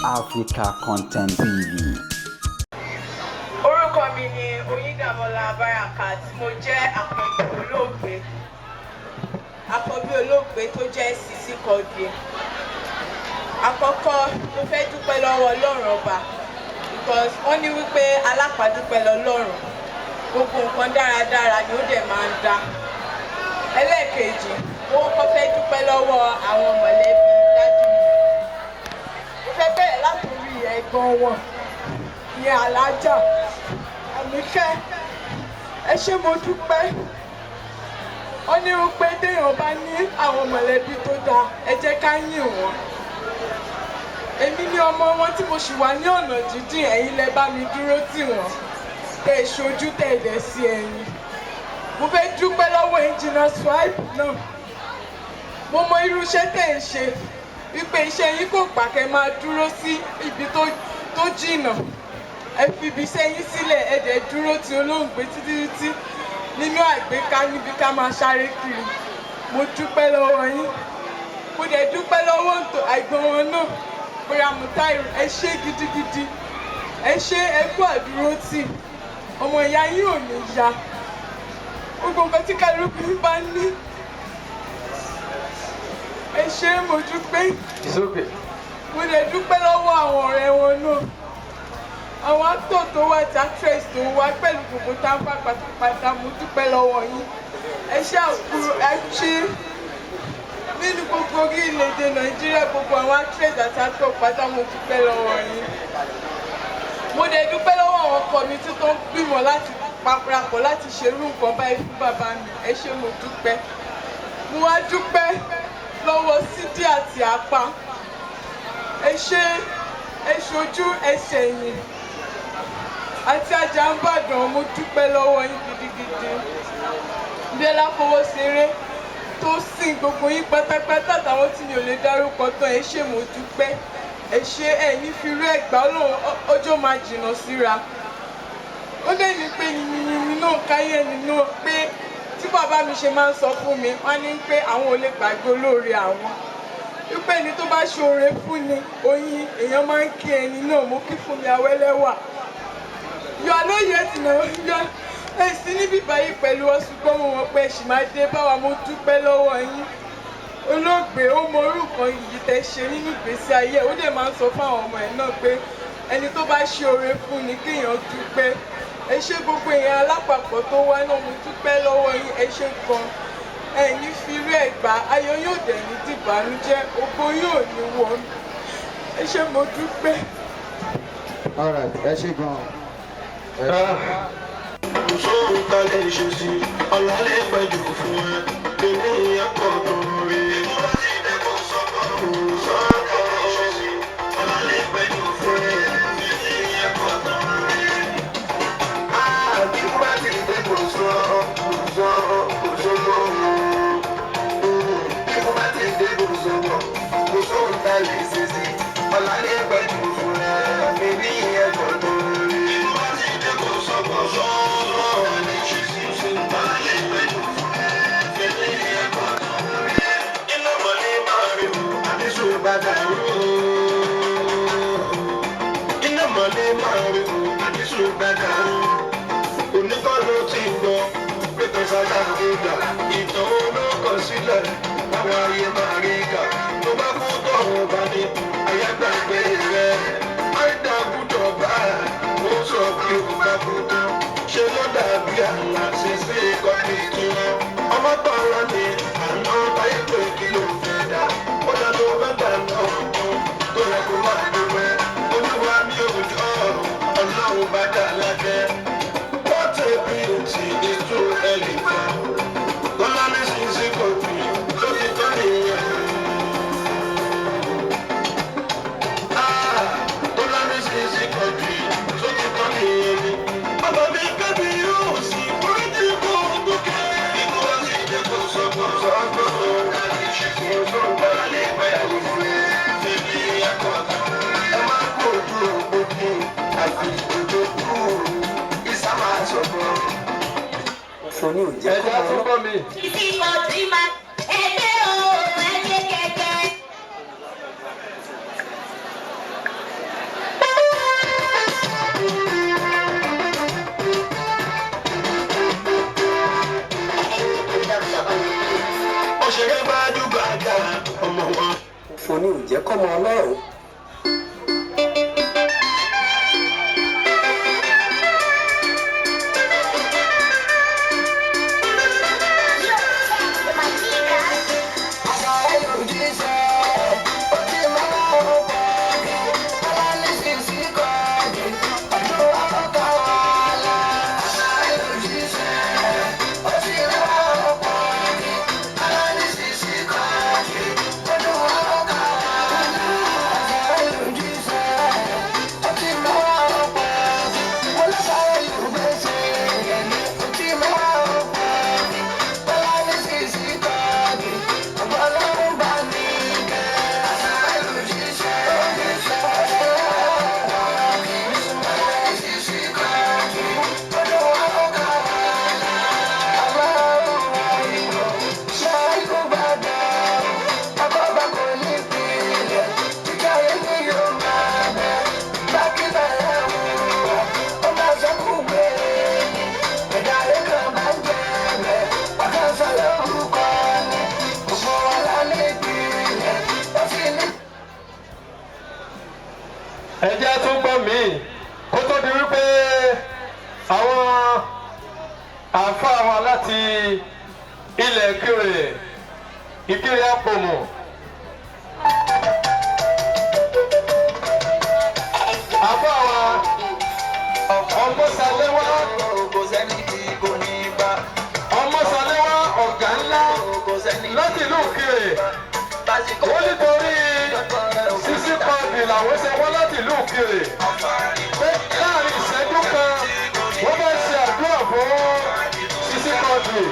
Africa Content TV. Orúkọ mi ni Oyíndàmọ́lá Barakat. Mo jẹ́ àkọ́bí olóògbé, àkọ́bí olóògbé tó jẹ́ Sisi Quadri. Àkọ́kọ́, mo fẹ́ dúpẹ́ lọ́wọ́ Ọlọ́run Ọba, because wọ́n ní wípé alápàdúpẹ́ lọ́lọ́run, gbogbo nǹkan dáradára ni ó dẹ̀ máa ń dá. Ẹlẹ́ẹ̀kejì, mo kọ́kọ́ fẹ́ dúpẹ́ lọ́wọ́ àwọn mọ̀lẹ́bí daddy mi. Mo fẹ́ bẹ̀rẹ̀ látòrí ẹ̀gbọ́n wọn, ìyẹn Alájà Àníkẹ́. Ẹ ṣé, mo dúpẹ́. Ó ní wípé téèyàn bá ní àwọn mọ̀lẹ́bí tó dáa, ẹ jẹ́ ká yìn wọ́n. Èmi ní ọmọ wọn tí mo sì wà ní ọ̀nà jíjìn, ẹ̀yin lẹ bá mi dúró tì wọ́n, tẹ̀ ẹ ṣojú, tẹ̀ ẹ dẹ̀ sí ẹ̀yìn. Mo fẹ́ dúpẹ́ lọ́wọ́ Engineer Swipe náà. Mo mọ irú iṣẹ́ tẹ̀ ń ṣe, wípé iṣẹ́ yín kò gbà kẹ́ máa dúró sí ibi tó jìnnà. Ẹ fi ibi iṣẹ́ yín sílẹ̀, ẹ dẹ̀ dúró ti olóògbé títí títí nínú àgbéká níbi ká máa sáré kiri. Mo dúpẹ́ lọ́wọ́ yín. Mo dẹ̀ dúpẹ́ lọ́wọ́ ẹ̀gbọ́n wọn náà, bóyá Mutairu. Ẹ ṣé gidigidi, ẹ ṣé, ẹ kú àdúró tì. Ọmọ ìyá yín ò ní ya. Gbogbo nǹkan tí kálukú yín bá ní, ẹ ṣé, mo dúpẹ́. It's okay. Mo dẹ̀ dúpẹ́ lọ́wọ́ àwọn ọ̀rẹ́ wọn náà, àwọn actor tó wà àti actress tó wá pẹ̀lú gbogbo táǹpà pátápátá. Mo dúpẹ́ lọ́wọ́ yín. Ẹ ṣé àkúrò, ẹ ṣé. Nínú gbogbo orílẹ̀-èdè Nàìjíríà, gbogbo àwọn actress àti actor pátá, mo dúpẹ́ lọ́wọ́ yín. Mo dẹ̀ dúpẹ́ lọ́wọ́ àwọn committee tó ń gbìmọ̀ láti parapọ̀ láti ṣerú nǹkan báyìí fún bàbá mi. Ẹ ṣé, mo dúpẹ́. Mo wá dúpẹ́ lọ́wọ́ Sídí àti Apá. Ẹ ṣé, ẹ ṣojú, ẹ ṣẹ̀yìn àti Àjàǹbàdàn. Mo dúpẹ́ lọ́wọ́ yín gidigidi. Bíọ́lá Fowóṣeré tó sìn, gbogbo yín pátápátá, àtàwọn tí mi ò lè dárúkọ tán, ẹ ṣé, mo dúpẹ́. Ẹ ṣé, ẹ ní fi irú ẹ̀gbá Ọlọ́run, ọjọ́ máa jìnnà síra. Ó lè ní pé yìnyín náà káyé ẹni náà pé tí bàbá mi ṣe máa ń sọ fún mi, wọ́n ní pé àwọn ò lè gbàgbé olóore àwọn, wípé ẹni tó bá ṣoore fún ni oyin èèyàn máa ń kí ẹni náà. Mo kí fún mi awẹ́lẹ́wà. You are not yet in our ẹ sí níbí báyìí pẹ̀lú ọ, ṣùgbọ́n mo mọ̀ pé ẹ ṣì máa dé báwa. Mo dúpẹ́ lọ́wọ́ yín. Olóògbé ó mọ orúkọ yìí tẹ́ ṣe nínú ìgbésí ayé ẹ̀. Ó dẹ̀ máa ń sọ fún àwọn ọmọ ẹ̀ náà pé ẹni tó bá ṣe oore fún ni kéèyàn dúpẹ́. Ẹ ṣé, gbogbo èèyàn alápapọ̀ tó wá náà, mo dúpẹ́ lọ́wọ́ yín. Ẹ ṣé gan. Ẹ ní fi irú ẹ̀ gbà. Ayọ̀ yóò dẹ̀ ní dìbànújẹ́, ògo yóò ní wọ̀. Ẹ ṣé, mo dúpẹ́. All right, ẹ ṣé gan. Ẹ ṣé. Sóhun ta lè ṣe sí ọ̀la lè pẹ́ jù fún ẹ, èmi ẹ̀kọ́ tó rí. Kò sọ́kọ̀ ṣe sí ọ̀la lè pẹ́ jù fún ẹ, èmi ẹ̀kọ́ tó rí. Àbí bá ti dé, kò sọ, kò sọ, kò sọ́kọ̀. Bí bá ti dé, kò sọ́kọ̀, kò sóhun ta lè ṣe sí ọ̀la lè pẹ́ jù fún ẹ, èmi ẹ̀kọ́ tó rí. Bí bá ti dé, kò sọ́kọ̀ sọ́kọ̀ lè ṣe sí ọ̀la lè pẹ́ jù fún ẹ, èmi ẹ̀kọ́ tó rí. Iná mọ̀lẹ́ máa rí o, àbí sùn bàtà rú. Iná mọ̀lẹ́ máa rí o, àbí sùn bàtà rú. Oníkọ́ ló ti gbọ́ pé kan sáta ìgbà ìtàn olókọ̀ sílẹ̀ báwọn ayé máa rí kà. Tó bá kú tọ̀hún bá ní àyàgbàgbé rẹ̀. Àìdá gbúdọ̀ bá ó sọ pé ó bá kú tán. Ṣé ló dàbí àlà ṣe sí kọ́bí tiwọn? Ọmọ tọrọ ni àná táyé pé kí ló fẹ́ dà. Ó dá ló bá dà náà tó yẹ kó máa dúpẹ́. Olúwa mi ò jọ ọlọ́run bá dà lákẹ́. What a beauty is too early for. Bọ́lá ní sísí kò fi tó ti tọ́ nìyẹn. Ah, Bọ́lá ní sísí kò fi tó ti tọ́ nìyẹn ni. Bàbá mi kábí yóò sì kúrẹ́jì kó dúkẹ́. Ikú wá sí ìjẹ́ kó sọ́kọ̀ sọ́kọ̀. Kò sọ́kọ̀ lè pẹ́ òfin. Fèmí ẹ̀kọ́ tó. Ẹ má kó ojú òpó àfi ojú kú. Ìsá máa sọ̀kọ̀. Ẹ jẹ́ àtúbọ̀ mi. Sisi Quadri máa ẹgbẹ́ o, ẹgbẹ́ kẹ̀kẹ́. Òun ni ò jẹ́ kọ́mọ ọlọ́rọ̀. Ẹ jẹ́ tún gbọ́ míì kó tó di wípé àwọn àáfàá wa láti ilẹ̀ Ìkirè, Ìkirè Àpòmù. Àáfàá wa Ọmọ́sálẹ́wá, Ọmọ́sálẹ́wá ọ̀gá ńlá láti ìlú Ìkirè, wọ́n nítorí Sisi Quadri làwọn ṣe wọ́n láti ìlú Ìkirè pé láàrin ìṣẹ́jú kan wọ́n bá ṣe àdúrà fún Sisi Quadri.